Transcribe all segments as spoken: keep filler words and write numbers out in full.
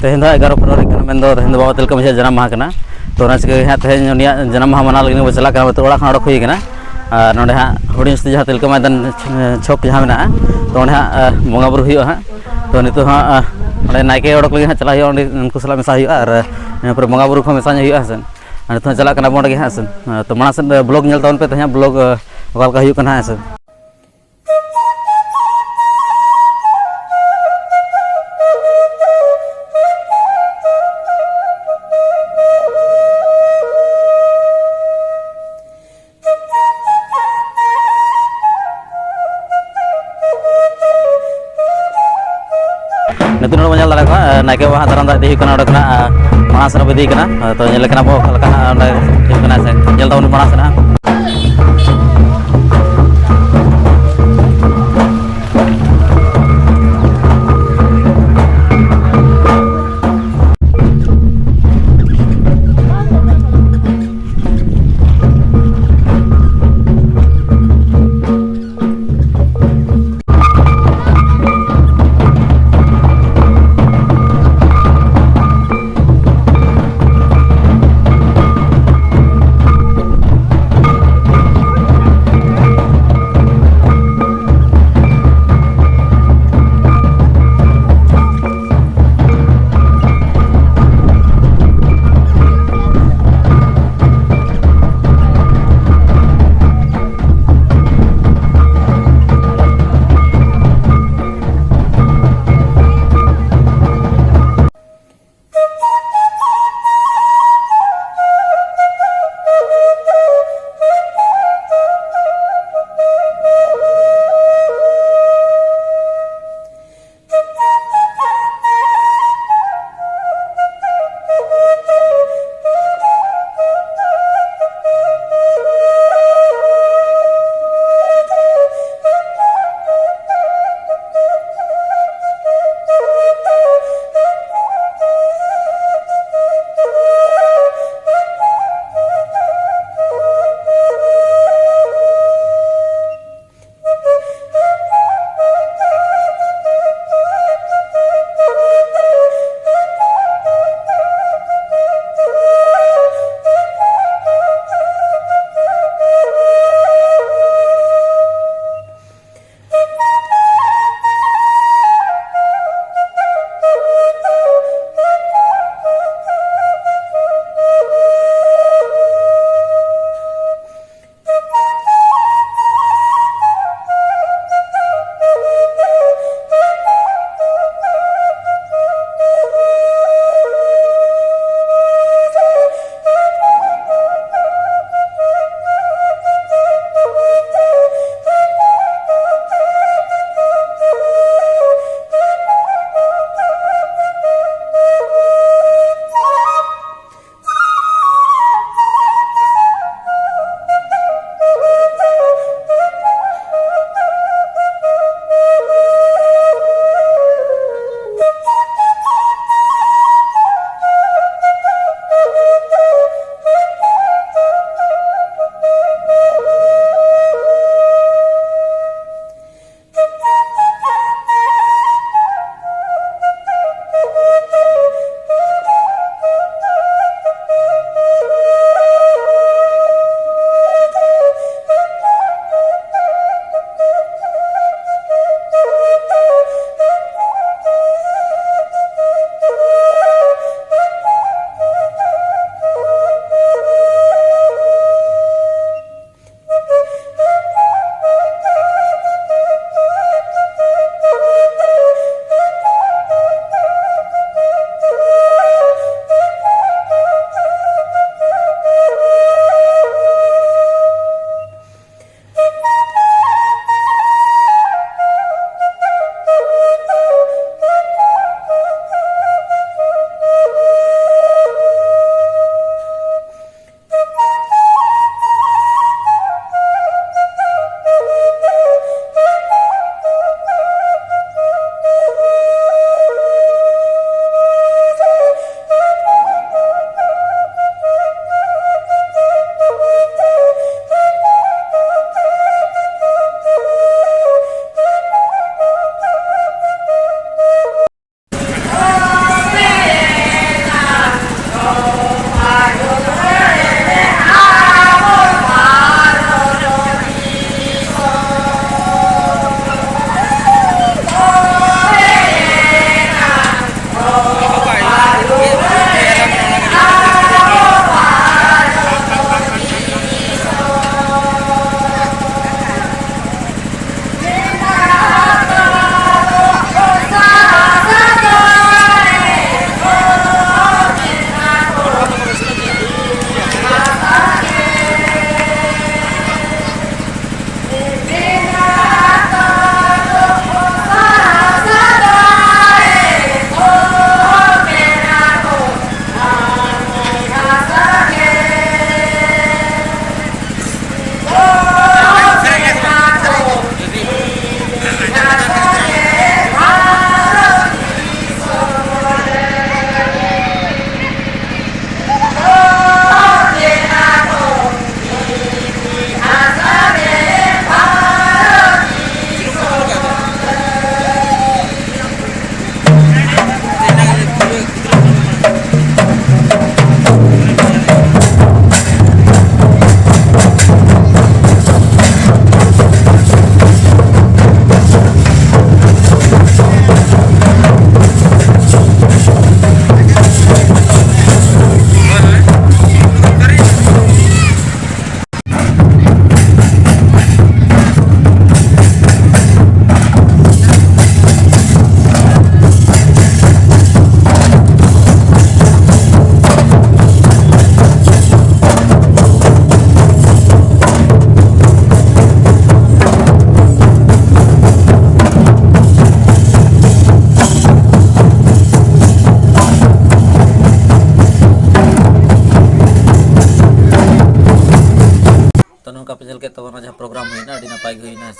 ᱛᱮᱦᱮᱧ ᱫᱚ ᱮᱜᱟᱨᱚ ᱯᱷᱮᱵᱽᱨᱩᱣᱟᱨᱤ ᱠᱟᱱᱟ, ᱢᱮᱱᱫᱚ ᱛᱮᱦᱮᱧ ᱫᱚ ᱵᱟᱵᱟ ᱛᱤᱞᱠᱟᱹ ᱢᱟᱹᱡᱷᱤᱭᱟᱜ ᱡᱟᱱᱟᱢ ᱢᱟᱦᱟ ᱠᱟᱱᱟ᱾ ᱛᱚ ᱚᱱᱟ ᱪᱤᱠᱟᱹ ᱜᱮ ᱦᱟᱸᱜ ᱛᱮᱦᱮᱧ ᱩᱱᱤᱭᱟᱜ ᱡᱟᱱᱟᱢ ᱢᱟᱦᱟ ᱢᱟᱱᱟᱣ ᱞᱟᱹᱜᱤᱫ ᱵᱚᱱ ᱪᱟᱞᱟᱜ ᱠᱟᱱᱟ, ᱛᱚ ᱚᱲᱟᱜ ᱠᱷᱚᱱ ᱚᱰᱚᱠ ᱦᱩᱭ ᱠᱟᱱᱟ᱾ ᱟᱨ ᱱᱚᱸᱰᱮ ᱦᱟᱸᱜ ᱦᱩᱰᱤᱧ ᱥᱩᱛᱤ ᱡᱟᱦᱟᱸ ᱛᱤᱞᱠᱟᱹ ᱢᱟᱹᱡᱷᱤ ᱪᱷᱚᱠ ᱡᱟᱦᱟᱸ ᱢᱮᱱᱟᱜᱼᱟ, ᱛᱚ ᱚᱸᱰᱮ ᱦᱟᱸᱜ ᱵᱚᱸᱜᱟ ᱵᱩᱨᱩ ᱦᱩᱭᱩᱜᱼᱟ ᱦᱟᱸᱜ᱾ ᱛᱚ ᱱᱤᱛᱚᱜ ᱦᱟᱸᱜ ᱚᱸᱰᱮ ᱱᱟᱭᱠᱮ ᱚᱰᱚᱠ ᱞᱟᱹᱜᱤᱫ ᱦᱟᱸᱜ ᱪᱟᱞᱟᱜ ᱦᱩᱭᱩᱜᱼᱟ, ᱚᱸᱰᱮ ᱩᱱᱠᱩ ᱥᱟᱞᱟᱜ ᱢᱮᱥᱟ ᱦᱩᱭᱩᱜᱼᱟ ᱟᱨ ᱤᱱᱟᱹ ᱯᱚᱨᱮ ᱵᱚᱸᱜᱟ ᱵᱩᱨᱩ ᱠᱚ ᱢᱮᱥᱟ ᱧᱚᱜ ᱦᱩᱭᱩᱜᱼᱟ ᱦᱮᱸ ᱥᱮ᱾ ᱟᱨ ᱱᱤᱛᱚᱜ ᱦᱟᱸᱜ ᱪᱟᱞᱟᱜ ᱠᱟᱱᱟ ᱵᱚᱱ ᱚᱸᱰᱮ ᱜᱮ ᱦᱮᱸ ᱥᱮ᱾ ᱛᱚ ᱢᱟᱲᱟᱝ ᱥᱮᱫ ᱵᱞᱚᱜ ᱧᱮᱞ ᱛᱟᱵᱚᱱ ᱯᱮ, ᱛᱮᱦᱮᱧᱟᱜ ᱵᱞᱚᱜ ᱚᱠᱟ ᱞᱮᱠᱟ ᱦᱩᱭᱩᱜ ᱠᱟᱱᱟ ᱦᱮᱸ ᱥᱮ᱾ ᱱᱤᱛᱚᱜ ᱱᱚᱰᱮ ᱵᱚᱱ ᱧᱮᱞ ᱫᱟᱲᱮᱭᱟᱜ ᱠᱟᱱᱟ, ᱱᱟᱭᱠᱮ ᱵᱟᱵᱟ ᱦᱟᱸᱜ ᱫᱟᱨᱟᱢ ᱫᱟᱜ ᱤᱫᱤ ᱦᱩᱭᱩᱜ ᱠᱟᱱᱟ ᱚᱸᱰᱮ ᱠᱷᱚᱱᱟᱜ, ᱟᱨ ᱢᱟᱲᱟᱝ ᱥᱮᱫ ᱵᱚᱱ ᱤᱫᱤᱭᱮ ᱠᱟᱱᱟ᱾ ᱛᱚ ᱧᱮᱞ ᱞᱮᱠᱷᱟᱱ ᱟᱵᱚ ᱚᱠᱟ ᱞᱮᱠᱟ ᱦᱟᱸᱜ ᱚᱸᱰᱮ ᱦᱩᱭᱩᱜ ᱠᱟᱱᱟ ᱥᱮ, ᱧᱮᱞ ᱛᱟᱵᱚᱱ ᱢᱟᱲᱟᱝ ᱥᱮᱫ ᱦᱟᱸᱜ᱾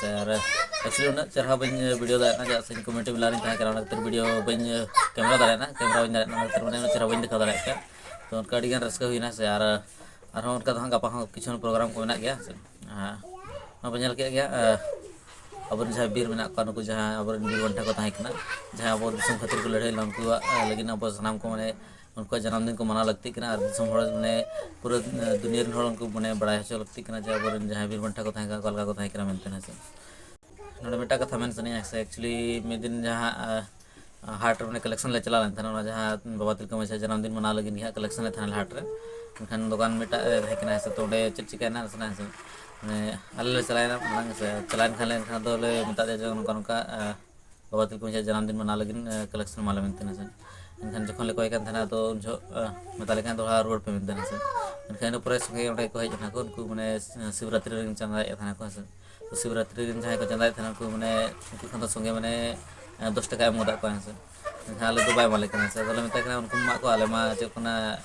ᱥᱮ ᱟᱨ actually ᱩᱱᱟᱹᱜ ᱪᱮᱦᱨᱟ ᱵᱟᱹᱧ video ᱫᱟᱲᱮᱭᱟᱜ ᱠᱟᱱᱟ, ᱪᱮᱫᱟᱜ ᱥᱮ ᱤᱧ community ᱢᱮᱞᱟ ᱨᱤᱧ ᱛᱟᱦᱮᱸ ᱠᱟᱱᱟ, ᱚᱱᱟ ᱠᱷᱟᱹᱛᱤᱨ video ᱵᱟᱹᱧ camera ᱫᱟᱲᱮᱭᱟᱜ ᱠᱟᱱᱟ, camera ᱵᱟᱹᱧ ᱫᱟᱲᱮᱭᱟᱜ ᱠᱟᱱᱟ, ᱚᱱᱟ ᱠᱷᱟᱹᱛᱤᱨ ᱢᱟᱱᱮ ᱩᱱᱟᱹᱜ ᱪᱮᱦᱨᱟ ᱵᱟᱹᱧ ᱫᱮᱠᱷᱟᱣ ᱫᱟᱲᱮᱭᱟᱜ ᱠᱟᱱᱟ᱾ ᱛᱚ ᱚᱱᱠᱟ ᱟᱹᱰᱤ ᱜᱟᱱ ᱨᱟᱹᱥᱠᱟᱹ ᱦᱩᱭᱱᱟ ᱥᱮ᱾ ᱟᱨ ᱟᱨᱦᱚᱸ ᱚᱱᱠᱟ ᱫᱚ ᱦᱟᱸᱜ ᱜᱟᱯᱟ ᱦᱚᱸ ᱠᱤᱪᱷᱩ program ᱠᱚ ᱢᱮᱱᱟᱜ ᱜᱮᱭᱟ ᱥᱮ᱾ ᱟᱨ ᱱᱚᱣᱟ ᱵᱚᱱ ᱧᱮᱞ ᱠᱮᱫ ᱜᱮᱭᱟ, ᱟᱨ ᱟᱵᱚᱨᱮᱱ ᱡᱟᱦᱟᱸᱭ ᱵᱤᱨ ᱢᱮᱱᱟᱜ ᱠᱚᱣᱟ, ᱱᱩᱠᱩ ᱡᱟᱦᱟᱸᱭ ᱟᱵᱚᱨᱮᱱ ᱵᱤᱨ ᱵᱟᱱᱴᱟ ᱠᱚ ᱛᱟᱦᱮᱸ ᱠᱟᱱᱟ, ᱡᱟᱦᱟᱸᱭ ᱟᱵᱚ ᱫᱤᱥᱚᱢ ᱠᱷᱟᱹᱛᱤᱨ ᱠᱚ ᱞᱟᱹᱲᱦᱟᱹᱭ ᱞᱮᱱᱟ, ᱩᱱᱠᱩᱣᱟᱜ ᱞᱟᱹᱜᱤᱫ ᱟᱵᱚ ᱥᱟᱱᱟᱢ ᱠᱚ ᱢᱟᱱᱮ ᱩᱱᱠᱩᱣᱟᱜ ᱡᱟᱱᱟᱢ ᱫᱤᱱ ᱠᱚ ᱢᱟᱱᱟᱣ ᱞᱟᱹᱠᱛᱤᱜ ᱠᱟᱱᱟ᱾ ᱟᱨ ᱫᱤᱥᱚᱢ ᱦᱚᱲ ᱢᱟᱱᱮ ᱯᱩᱨᱟᱹ ᱫᱩᱱᱤᱭᱟᱹ ᱨᱮᱱ ᱦᱚᱲ ᱩᱱᱠᱩ ᱢᱟᱱᱮ ᱵᱟᱲᱟᱭ ᱦᱚᱪᱚ ᱞᱟᱹᱠᱛᱤᱜ ᱠᱟᱱᱟ ᱡᱮ ᱟᱵᱚᱨᱮᱱ ᱡᱟᱦᱟᱸᱭ ᱵᱤᱨ ᱵᱟᱱᱴᱟ ᱠᱚ ᱛᱟᱦᱮᱸ ᱠᱟᱱᱟ, ᱚᱠᱟ ᱞᱮᱠᱟ ᱠᱚ ᱛᱟᱦᱮᱸ ᱠᱟᱱᱟ ᱢᱮᱱᱛᱮ, ᱦᱮᱸ ᱥᱮ᱾ ᱱᱚᱰᱮ ᱢᱤᱫᱴᱟᱝ ᱠᱟᱛᱷᱟ ᱢᱮᱱ ᱥᱟᱱᱟᱧᱟ ᱥᱮ, actually ᱢᱤᱫ ᱫᱤᱱ ᱡᱟᱦᱟᱸ, ᱟᱸ, ᱦᱟᱴ ᱨᱮ ᱢᱟᱱᱮ collection ᱞᱮ ᱪᱟᱞᱟᱣ ᱞᱮᱱ ᱛᱟᱦᱮᱱᱟ, ᱚᱱᱟ ᱡᱟᱦᱟᱸ ᱵᱟᱵᱟ ᱛᱤᱞᱠᱟᱹ ᱢᱟᱹᱡᱷᱤᱭᱟᱜ ᱡᱟᱱᱟᱢ ᱫᱤᱱ ᱢᱟᱱᱟᱣ ᱞᱟᱹᱜᱤᱫ ᱜᱮ ᱦᱟᱸᱜ collection ᱞᱮ ᱛᱟᱦᱮᱱᱟ ᱦᱟᱴ ᱨᱮ᱾ ᱮᱱᱠᱷᱟᱱ ᱫᱚᱠᱟᱱ ᱢᱤᱫᱴᱟᱝ ᱮ ᱛᱟᱦᱮᱸ ᱠᱟᱱᱟ ᱦᱮᱸ ᱥᱮ, ᱛᱚ ᱚᱸᱰᱮ ᱪᱮᱫ ᱪᱤᱠᱟᱹᱭᱮᱱᱟ ᱥᱮ, ᱦᱮᱸ ᱥᱮ, ᱢᱟᱱᱮ ᱟᱞᱮ ᱞᱮ ᱪᱟᱞᱟᱣᱮᱱᱟ ᱢᱟᱲᱟᱝ ᱦᱮᱸ ᱥᱮ, ᱪᱟᱞᱟᱣᱮᱱ ᱠᱷᱟᱱ ᱞᱮ ᱮᱱᱠᱷᱟᱱ ᱫᱚᱞᱮ ᱢᱮᱛᱟᱫ ᱫᱮᱭᱟ ᱡᱮ ᱱᱚᱝᱠᱟ ᱱᱚᱝᱠᱟ, ᱟᱸ, ᱵᱟᱵᱟ ᱛᱤᱞᱠᱟᱹ ᱢᱟᱹᱡᱷᱤᱭᱟᱜ ᱡᱟᱱᱟᱢ ᱫᱤᱱ ᱢᱟᱱᱟᱣ ᱞᱟᱹᱜᱤᱫ, ᱮ, collection ᱮᱢᱟᱞᱮ ᱢᱮᱱᱛᱮ ᱦᱮᱸ ᱥᱮ᱾ ᱮᱱᱠᱷᱟᱱ ᱡᱚᱠᱷᱚᱱ ᱞᱮ ᱠᱚᱭ ᱠᱟᱱ ᱛᱟᱦᱮᱱᱟ, ᱛᱚ ᱩᱱ ᱡᱚᱦᱚᱜ, ᱮ, ᱢᱮᱛᱟ ᱞᱮ ᱠᱟᱱᱟ, "ᱫᱚᱦᱲᱟ ᱨᱩᱣᱟᱹᱲ ᱯᱮ" ᱢᱮᱱᱛᱮ ᱦᱮᱸ ᱥᱮ᱾ ᱮᱱᱠᱷᱟᱱ ᱤᱱᱟᱹ ᱯᱚᱨᱮ ᱥᱚᱸᱜᱮ ᱚᱸᱰᱮ ᱠᱚ ᱦᱮᱡ ᱮᱱᱟ ᱠᱚ, ᱩᱱᱠᱩ ᱢᱟᱱᱮ ᱥᱤᱵᱨᱟᱛᱨᱤ ᱨᱮ ᱪᱟᱸᱫᱟᱭᱮᱫ ᱛᱟᱦᱮᱱᱟ ᱠᱚ ᱦᱮᱸ ᱥᱮ᱾ ᱛᱚ ᱥᱤᱵᱨᱟᱛᱨᱤ ᱨᱮᱱ ᱡᱟᱦᱟᱸᱭ ᱠᱚ ᱪᱟᱸᱫᱟᱭᱮᱫ ᱛᱟᱦᱮᱱᱟ, ᱩᱱᱠᱩ ᱢᱟᱱᱮ ᱩᱱᱠᱩ ᱠᱷᱚᱱ ᱫᱚ ᱥᱚᱸᱜᱮ ᱢᱟᱱᱮ, ᱮ, ᱫᱚᱥ ᱴᱟᱠᱟ ᱮᱢ ᱜᱚᱫᱟᱜ ᱠᱚᱣᱟ ᱦᱮᱸ ᱥᱮ᱾ ᱮᱱᱠᱷᱟᱱ ᱟᱞᱮ ᱫᱚ ᱵᱟᱭ ᱮᱢᱟᱞᱮ ᱠᱟᱱᱟ ᱦᱮᱸ ᱥᱮ᱾ ᱟᱫᱚ ᱞᱮ ᱢᱮᱛᱟᱭ ᱠᱟᱱᱟ, "ᱩᱱᱠᱩ ᱮᱢᱟᱜ ᱠᱚᱣᱟ, ᱟᱞᱮ ᱢᱟ ᱪᱮᱫ ᱠᱚ ᱱᱟ-,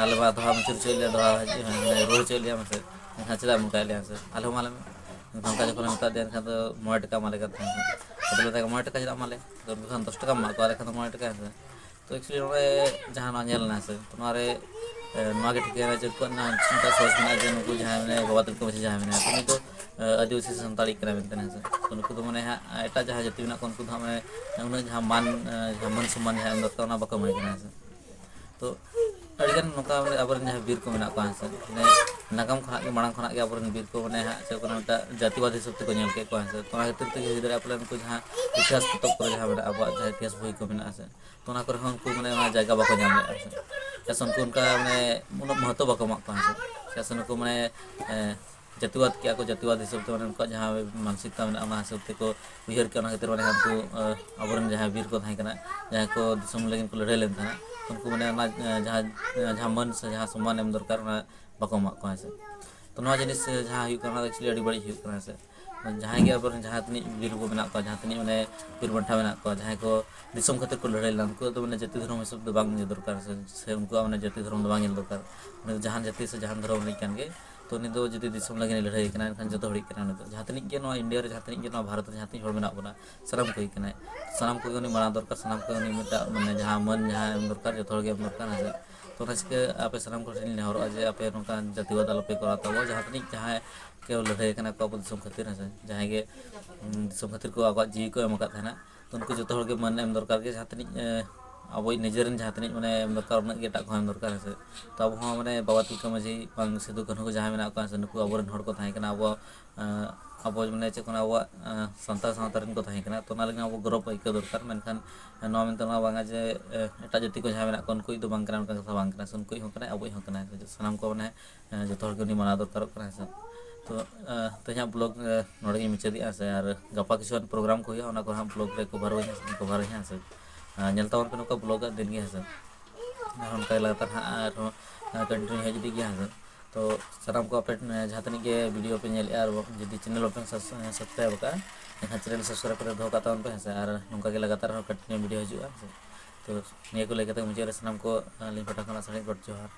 ᱟᱞᱮ ᱢᱟ ᱫᱚᱦᱲᱟ ᱢᱩᱪᱩᱨ ᱦᱚᱪᱚᱭᱮᱫ ᱞᱮᱭᱟ, ᱫᱚᱦᱲᱟ ᱦᱤᱡᱩᱜ, ᱢᱟᱱᱮ ᱨᱩᱣᱟᱹᱲ ᱦᱚᱪᱚᱭᱮᱫ ᱞᱮᱭᱟ ᱢᱟᱥᱮ, ᱮᱱᱠᱷᱟᱱ ᱪᱮᱫᱟᱜ ᱮᱢ ᱚᱱᱠᱟᱭᱮᱫ ᱞᱮᱭᱟ ᱢᱟᱥᱮ?" ᱮᱱᱠᱷᱟᱱ ᱚᱱᱠᱟ ᱡᱚᱠᱷᱚᱱ ᱞᱮ ᱢᱮᱛᱟ ᱫᱮᱭᱟ, ᱮᱱᱠᱷᱟᱱ ᱫᱚ ᱢᱚᱬᱮ ᱴᱟᱠᱟ ᱮᱢᱟᱞᱮ ᱠᱟᱱ ᱛᱟᱦᱮᱸᱱᱟ᱾ ᱟᱫᱚ ᱞᱮ ᱢᱮᱛᱟᱭ ᱠᱟᱱᱟ, "ᱢᱚᱬᱮ ᱴᱟᱠᱟ ᱪᱮᱫᱟᱜ ᱮᱢᱟᱞᱮ? ᱫᱚᱥ ᱴᱟᱠᱟᱢ ᱮᱢᱟ ᱠᱚᱣᱟ, ᱟᱞᱮ ᱠᱷᱟᱱ ᱫᱚ ᱢᱚᱬᱮ ᱴᱟᱠᱟ ᱦᱮᱸ ᱥᱮ?" ᱛᱚ actually ᱱᱚᱰᱮ ᱡᱟᱦᱟᱸ ᱱᱚᱣᱟ ᱧᱮᱞ ᱮᱱᱟ ᱥᱮ, ᱛᱚ ᱱᱚᱣᱟ ᱨᱮ, ᱮ, ᱱᱚᱣᱟ ᱜᱮ ᱴᱷᱤᱠᱟᱹᱭᱮᱱᱟ ᱡᱮ ᱩᱱᱠᱩᱣᱟᱜ ᱱᱚᱣᱟ ᱢᱤᱫᱴᱟᱝ ᱥᱚᱦᱚᱡ ᱢᱮᱱᱟᱜᱼᱟ ᱡᱮ ᱱᱩᱠᱩ ᱡᱟᱦᱟᱸᱭ ᱢᱟᱱᱮ ᱵᱟᱵᱟ ᱛᱤᱞᱠᱟᱹ ᱢᱟᱹᱡᱷᱤ ᱡᱟᱦᱟᱸᱭ ᱢᱮᱱᱟᱭᱟ, ᱩᱱᱤ ᱫᱚ, ᱮ, ᱟᱹᱫᱤᱵᱟᱹᱥᱤ ᱥᱮ ᱥᱟᱱᱛᱟᱲᱤᱡ ᱠᱟᱱᱟᱭ ᱢᱮᱱᱛᱮ ᱦᱮᱸ ᱥᱮ᱾ ᱛᱚ ᱱᱩᱠᱩ ᱫᱚ ᱢᱟᱱᱮ ᱦᱟᱸᱜ ᱮᱴᱟᱜ ᱡᱟᱦᱟᱸ ᱡᱟᱹᱛᱤ ᱢᱮᱱᱟᱜ ᱠᱚᱣᱟ, ᱩᱱᱠᱩ ᱫᱚ ᱦᱟᱸᱜ ᱢᱟᱱᱮ ᱩᱱᱟᱹᱜ ᱡᱟᱦᱟᱸ ᱢᱟᱱ, ᱮ, ᱡᱟᱦᱟᱸ ᱢᱟᱹᱱ ᱥᱚᱱᱢᱟᱱ ᱡᱟᱦᱟᱸ ᱮᱢ ᱫᱚᱨᱠᱟᱨ, ᱚᱱᱟ ᱵᱟᱠᱚ ᱮᱢᱟᱭ ᱠᱟᱱᱟ ᱦᱮᱸ ᱥᱮ᱾ ᱛᱚ ᱟᱹᱰᱤᱜᱟᱱ ᱱᱚᱝᱠᱟ ᱢᱟᱱᱮ ᱟᱵᱚᱨᱮᱱ ᱡᱟᱦᱟᱸᱭ ᱵᱤᱨ ᱠᱚ ᱢᱮᱱᱟᱜ ᱠᱚᱣᱟ ᱦᱮᱸ ᱥᱮ, ᱢᱟᱱᱮ ᱱᱟᱜᱟᱢ ᱠᱷᱚᱱᱟᱜ ᱜᱮ, ᱢᱟᱲᱟᱝ ᱠᱷᱚᱱᱟᱜ ᱜᱮ ᱟᱵᱚᱨᱮᱱ ᱵᱤᱨ ᱠᱚ ᱢᱟᱱᱮ ᱦᱟᱸᱜ ᱪᱮᱫ ᱠᱚ ᱢᱮᱱᱟ, ᱢᱤᱫᱴᱟᱝ ᱡᱟᱹᱛᱤᱵᱟᱫ ᱦᱤᱥᱟᱹᱵ ᱛᱮᱠᱚ ᱧᱮᱞ ᱠᱮᱫ ᱠᱚᱣᱟ ᱦᱮᱸ ᱥᱮ᱾ ᱛᱚ ᱚᱱᱟ ᱠᱷᱟᱹᱛᱤᱨ ᱛᱮᱜᱮ ᱦᱩᱭ ᱫᱟᱲᱮᱭᱟᱜᱼᱟ ᱯᱟᱞᱮᱱ ᱩᱱᱠᱩ ᱡᱟᱦᱟᱸ ᱤᱛᱤᱦᱟᱥ ᱯᱚᱛᱚᱵ ᱠᱚᱨᱮ ᱡᱟᱦᱟᱸ ᱢᱮᱱᱟᱜᱼᱟ, ᱟᱵᱚᱣᱟᱜ ᱡᱟᱦᱟᱸ ᱤᱛᱤᱦᱟᱥ ᱵᱳᱭ ᱠᱚ ᱢᱮᱱᱟᱜᱼᱟ ᱥᱮ, ᱛᱚ ᱚᱱᱟ ᱠᱚᱨᱮ ᱦᱚᱸ ᱩᱱᱠᱩ ᱢᱟᱱᱮ ᱚᱱᱟ ᱡᱟᱭᱜᱟ ᱵᱟᱠᱚ ᱧᱟᱢ ᱞᱮᱫᱼᱟ ᱥᱮ᱾ ᱪᱮᱫᱟᱜ ᱥᱮ ᱩᱱᱠᱩ ᱚᱱᱠᱟ ᱢᱟᱱᱮ ᱩᱱᱟᱹᱜ ᱢᱚᱦᱚᱛᱚ ᱵᱟᱠᱚ ᱮᱢᱟᱜ ᱠᱚᱣᱟ ᱦᱮᱸ ᱥᱮ᱾ ᱪᱮᱫᱟᱜ ᱥᱮ ᱱᱩᱠᱩ ᱢᱟᱱᱮ, ᱮ, ᱡᱟᱹᱛᱤᱵᱟᱫ ᱠᱮᱜᱼᱟ ᱠᱚ, ᱡᱟᱹᱛᱤᱵᱟᱫ ᱦᱤᱥᱟᱹᱵ ᱛᱮ ᱢᱟᱱᱮ ᱩᱱᱠᱩᱣᱟᱜ ᱡᱟᱦᱟᱸ ᱢᱟᱱᱥᱤᱠᱛᱟ ᱢᱮᱱᱟᱜᱼᱟ, ᱚᱱᱟ ᱦᱤᱥᱟᱹᱵ ᱛᱮᱠᱚ ᱩᱭᱦᱟᱹᱨ ᱠᱮᱜᱼᱟ᱾ ᱚᱱᱟ ᱠᱷᱟᱹᱛᱤᱨ ᱢᱟᱱᱮ ᱩᱱᱠᱩ, ᱮ, ᱟᱵᱚᱨᱮᱱ ᱡᱟᱦᱟᱸᱭ ᱵᱤᱨ ᱠᱚ ᱛᱟᱦᱮᱸ ᱠᱟᱱᱟ, ᱡᱟᱦᱟᱸᱭ ᱠᱚ ᱫᱤᱥᱚᱢ ᱞᱟᱹᱜᱤᱫ ᱠᱚ ᱞᱟᱹᱲᱦᱟᱹᱭ ᱞᱮᱱ ᱛᱟᱦᱮᱸᱱᱟ, ᱩᱱᱠᱩ ᱢᱟᱱᱮ ᱚᱱᱟ, ᱮ, ᱡᱟᱦᱟᱸ, ᱮ, ᱡᱟᱦᱟᱸ ᱢᱟᱹᱱ ᱥᱮ ᱡᱟᱦᱟᱸ ᱥᱚᱢᱢᱟᱱ ᱮᱢ ᱫᱚᱨᱠᱟᱨ, ᱚᱱᱟ ᱵᱟᱠᱚ ᱮᱢᱟᱜ ᱠᱚᱣᱟ ᱦᱮᱸ ᱥᱮ᱾ ᱛᱚ ᱱᱚᱣᱟ ᱡᱤᱱᱤᱥ, ᱮ, ᱡᱟᱦᱟᱸ ᱦᱩᱭᱩᱜ ᱠᱟᱱᱟ, ᱚᱱᱟ ᱫᱚ actually ᱟᱹᱰᱤ ᱵᱟᱹᱲᱤᱡ ᱦᱩᱭᱩᱜ ᱠᱟᱱᱟ ᱦᱮᱸ ᱥᱮ᱾ ᱡᱟᱦᱟᱸᱭ ᱜᱮ ᱟᱵᱚᱨᱮᱱ ᱡᱟᱦᱟᱸ ᱛᱤᱱᱟᱹᱜ ᱵᱤᱨ ᱠᱚ ᱢᱮᱱᱟᱜ ᱠᱚᱣᱟ, ᱡᱟᱦᱟᱸ ᱛᱤᱱᱟᱹᱜ ᱢᱟᱱᱮ ᱵᱤᱨ ᱵᱟᱱᱴᱟ ᱢᱮᱱᱟᱜ ᱠᱚᱣᱟ, ᱡᱟᱦᱟᱸᱭ ᱠᱚ ᱫᱤᱥᱚᱢ ᱠᱷᱟᱹᱛᱤᱨ ᱠᱚ ᱞᱟᱹᱲᱦᱟᱹᱭ ᱞᱮᱱᱟ, ᱩᱱᱠᱩᱣᱟᱜ ᱫᱚ ᱢᱟᱱᱮ ᱡᱟᱹᱛᱤ ᱫᱷᱚᱨᱚᱢ ᱦᱤᱥᱟᱹᱵ ᱫᱚ ᱵᱟᱝ ᱧᱮᱞ ᱫᱚᱨᱠᱟᱨ ᱥᱮ, ᱥᱮ ᱩᱱᱠᱩᱣᱟᱜ ᱢᱟᱱᱮ ᱡᱟᱹᱛᱤ ᱫᱷᱚᱨᱚᱢ ᱫᱚ ᱵᱟᱝ ᱧᱮᱞ ᱫᱚᱨᱠᱟᱨ᱾ ᱩᱱᱤ ᱫᱚ ᱡᱟᱦᱟᱱ ᱡᱟᱹᱛᱤ ᱥᱮ ᱡᱟᱦᱟᱱ ᱫᱷᱚᱨᱚᱢ ᱨᱤᱱᱤᱡ ᱠᱟᱱ ᱜᱮ, ᱛᱚ ᱩᱱᱤ ᱫᱚ ᱡᱩᱫᱤ ᱫᱤᱥᱚᱢ ᱞᱟᱹᱜᱤᱫ ᱮ ᱞᱟᱹᱲᱦᱟᱹᱭ ᱠᱟᱱᱟ, ᱮᱱᱠᱷᱟᱱ ᱡᱚᱛᱚ ᱦᱚᱲᱤᱡ ᱠᱟᱱᱟᱭ ᱩᱱᱤ ᱫᱚ᱾ ᱡᱟᱦᱟᱸ ᱛᱤᱱᱟᱹᱜ ᱜᱮ ᱱᱚᱣᱟ ᱤᱱᱰᱤᱭᱟ ᱨᱮ ᱡᱟᱦᱟᱸ ᱛᱤᱱᱟᱹᱜ ᱜᱮ ᱱᱚᱣᱟ ᱵᱷᱟᱨᱚᱛ ᱨᱮ ᱡᱟᱦᱟᱸ ᱛᱤᱱᱟᱹᱜ ᱦᱚᱲ ᱢᱮᱱᱟᱜ ᱵᱚᱱᱟ, ᱥᱟᱱᱟᱢ ᱠᱚᱜᱮ ᱠᱟᱱᱟᱭ᱾ ᱥᱟᱱᱟᱢ ᱠᱚᱜᱮ ᱩᱱᱤ ᱢᱟᱱᱟᱣ ᱫᱚᱨᱠᱟᱨ, ᱥᱟᱱᱟᱢ ᱠᱚᱜᱮ ᱩᱱᱤ ᱢᱤᱫᱴᱟᱜ ᱢᱟᱱᱮ ᱡᱟᱦᱟᱸ ᱢᱟᱹᱱ ᱡᱟᱦᱟᱸ ᱮᱢ ᱫᱚᱨᱠᱟᱨ, ᱡᱚᱛᱚ ᱦᱚᱲ ᱜᱮ ᱮᱢ ᱫᱚᱨᱠᱟᱨ, ᱦᱮᱸ ᱥᱮ᱾ ᱛᱚ ᱚᱱᱟ ᱪᱤᱠᱟᱹ ᱟᱯᱮ ᱥᱟᱱᱟᱢ ᱠᱚ ᱴᱷᱮᱱ ᱞᱤᱧ ᱱᱮᱦᱚᱨᱚᱜᱼᱟ ᱡᱮ ᱟᱯᱮ ᱱᱚᱝᱠᱟᱱ ᱡᱟᱹᱛᱤᱵᱟᱫ ᱟᱞᱚᱯᱮ ᱠᱚᱨᱟᱣ ᱛᱟᱵᱚ᱾ ᱡᱟᱦᱟᱸ ᱛᱤᱱᱟᱹᱜ ᱡᱟᱦᱟᱸᱭ ᱠᱚ ᱞᱟᱹᱲᱦᱟᱹᱭ ᱠᱟᱱᱟ ᱠᱚ ᱟᱵᱚ ᱫᱤᱥᱚᱢ ᱠᱷᱟᱹᱛᱤᱨ, ᱦᱮᱸ ᱥᱮ, ᱡᱟᱦᱟᱸᱭ ᱜᱮ, ᱩᱸ, ᱫᱤᱥᱚᱢ ᱠᱷᱟᱹᱛᱤᱨ ᱠᱚ ᱟᱠᱚᱣᱟᱜ ᱡᱤᱣᱤ ᱠᱚ ᱮᱢ ᱟᱠᱟᱫ ᱛᱟᱦᱮᱱᱟ, ᱛᱚ ᱩᱱᱠᱩ ᱡᱚᱛᱚ ᱦᱚᱲ ᱜᱮ ᱢᱟᱹᱱ ᱮᱢ ᱫᱚᱨᱠᱟᱨ ᱜᱮ᱾ ᱡᱟᱦᱟᱸ ᱛᱤᱱᱟᱹᱜ, ᱮ, ᱟᱵᱚᱭᱤᱡ ᱱᱤᱡᱮᱨᱮᱱ ᱡᱟᱦᱟᱸ ᱛᱤᱱᱟᱹᱜ ᱢᱟᱱᱮ ᱮᱢ ᱫᱚᱨᱠᱟᱨ, ᱩᱱᱟᱹᱜ ᱜᱮ ᱮᱴᱟᱜ ᱠᱚᱦᱚᱸ ᱮᱢ ᱫᱚᱨᱠᱟᱨ, ᱦᱮᱸ ᱥᱮ᱾ ᱛᱚ ᱟᱵᱚ ᱦᱚᱸ ᱢᱟᱱᱮ ᱵᱟᱵᱟ ᱛᱤᱞᱠᱟᱹ ᱢᱟᱹᱡᱷᱤ ᱵᱟᱝ ᱥᱤᱫᱩ ᱠᱟᱹᱱᱦᱩ ᱠᱚ ᱡᱟᱦᱟᱸᱭ ᱢᱮᱱᱟᱜ ᱠᱚᱣᱟ, ᱥᱮ ᱱᱩᱠᱩ ᱟᱵᱚᱨᱮᱱ ᱦᱚᱲ ᱠᱚ ᱛᱟᱦᱮᱸ ᱠᱟᱱᱟ, ᱟᱵᱚ, ᱮ, ᱟᱵᱚ ᱢᱟᱱᱮ ᱪᱮᱫ ᱠᱚ ᱢᱮᱱᱟ, ᱟᱵᱚᱣᱟᱜ, ᱮ, ᱥᱟᱱᱛᱟᱲ ᱥᱟᱶᱛᱟ ᱨᱮᱱ ᱠᱚ ᱛᱟᱦᱮᱸ ᱠᱟᱱᱟ᱾ ᱛᱚ ᱚᱱᱟ ᱞᱟᱹᱜᱤᱫ ᱟᱵᱚ ᱜᱚᱨᱚᱵᱽ ᱟᱹᱭᱠᱟᱹᱣ ᱫᱚᱨᱠᱟᱨ᱾ ᱢᱮᱱᱠᱷᱟᱱ ᱱᱚᱣᱟ ᱢᱮᱱᱛᱮ ᱚᱱᱟ ᱵᱟᱝᱟ ᱡᱮ, ᱮ, ᱮᱴᱟᱜ ᱡᱟᱹᱛᱤ ᱠᱚ ᱡᱟᱦᱟᱸᱭ ᱢᱮᱱᱟᱜ ᱠᱚᱣᱟ ᱩᱱᱠᱩ ᱫᱚ ᱵᱟᱝ ᱠᱟᱱᱟ, ᱚᱱᱠᱟᱱ ᱠᱟᱛᱷᱟ ᱵᱟᱝ ᱠᱟᱱᱟ᱾ ᱥᱮ ᱩᱱᱠᱩ ᱦᱚᱸ ᱠᱟᱱᱟᱭ, ᱟᱵᱚᱭᱤᱡ ᱦᱚᱸ ᱠᱟᱱᱟᱭ, ᱥᱟᱱᱟᱢ ᱠᱚ ᱢᱟᱱᱮ, ᱮ, ᱡᱚᱛᱚ ᱦᱚᱲ ᱜᱮ ᱩᱱᱤ ᱢᱟᱱᱟᱣ ᱫᱚᱨᱠᱟᱨᱚᱜ ᱠᱟᱱᱟ, ᱦᱮᱸ ᱥᱮ᱾ ᱛᱚ, ᱮ, ᱛᱮᱦᱮᱧᱟᱜ ᱵᱞᱚᱜ, ᱮ, ᱱᱚᱰᱮ ᱜᱤᱧ ᱢᱩᱪᱟᱹᱫᱮᱜᱼᱟ, ᱦᱮᱸ ᱥᱮ᱾ ᱟᱨ ᱜᱟᱯᱟ ᱠᱤᱪᱷᱩᱜᱟᱱ ᱯᱨᱳᱜᱨᱟᱢ ᱠᱚ ᱦᱩᱭᱩᱜᱼᱟ, ᱚᱱᱟ ᱠᱚ ᱦᱟᱸᱜ ᱵᱞᱚᱜ ᱨᱮ ᱠᱚᱵᱷᱟᱨ ᱟᱹᱧ, ᱠᱚᱵᱷᱟᱨ ᱟᱹᱧ, ᱦᱮᱸ ᱥᱮ᱾ ᱮ, ᱧᱮᱞ ᱛᱟᱵᱚᱱ ᱯᱮ ᱱᱚᱝᱠᱟ ᱵᱞᱚᱜ ᱟᱜ ᱫᱤᱱ ᱜᱮ, ᱦᱮᱸ ᱥᱮ᱾ ᱟᱨ ᱚᱱᱠᱟ ᱜᱮ ᱞᱟᱜᱟᱛᱟᱨ ᱦᱟᱸᱜ ᱟᱨᱦᱚᱸ, ᱮ, ᱠᱚᱱᱴᱤᱱᱤᱭᱩ ᱦᱤᱡᱩᱜ ᱜᱮᱭᱟ, ᱦᱮᱸ ᱥᱮ᱾ ᱛᱚ ᱥᱟᱱᱟᱢ ᱠᱚ ᱟᱯᱮ, ᱮ, ᱡᱟᱦᱟᱸ ᱛᱤᱱᱟᱹᱜ ᱜᱮ ᱵᱷᱤᱰᱤᱭᱳ ᱯᱮ ᱧᱮᱞᱮᱫᱼᱟ, ᱟᱨ ᱡᱩᱫᱤ ᱪᱮᱱᱮᱞ ᱵᱟᱯᱮ ᱥᱟᱵ-, ᱥᱟᱵᱥᱠᱨᱟᱭᱤᱵ ᱟᱠᱟᱫᱼᱟ, ᱮᱱᱠᱷᱟᱱ ᱪᱮᱱᱮᱞ ᱥᱟᱵᱥᱠᱨᱟᱭᱤᱵ ᱠᱟᱛᱮ ᱫᱚᱦᱚ ᱠᱟᱜ ᱛᱟᱵᱚᱱ ᱯᱮ, ᱦᱮᱸ ᱥᱮ᱾ ᱟᱨ ᱱᱚᱝᱠᱟ ᱜᱮ ᱞᱟᱜᱟᱛᱟᱨ ᱦᱚᱸ ᱠᱚᱱᱴᱤᱱᱤᱭᱩ ᱵᱷᱤᱰᱤᱭᱳ ᱦᱤᱡᱩᱜᱼᱟ, ᱦᱮᱸ ᱥᱮ᱾ ᱛᱚ ᱱᱤᱭᱟᱹ ᱠᱚ ᱞᱟᱹᱭ ᱠᱟᱛᱮ ᱢᱩᱪᱟᱹᱫ ᱨᱮ ᱥᱟᱱᱟᱢ ᱠᱚ, ᱮ, ᱟᱹᱞᱤᱧ ᱯᱟᱦᱴᱟ ᱠᱷᱚᱱᱟᱜ ᱥᱟᱹᱨᱤ ᱜᱚᱰ ᱡᱚᱦᱟᱨ᱾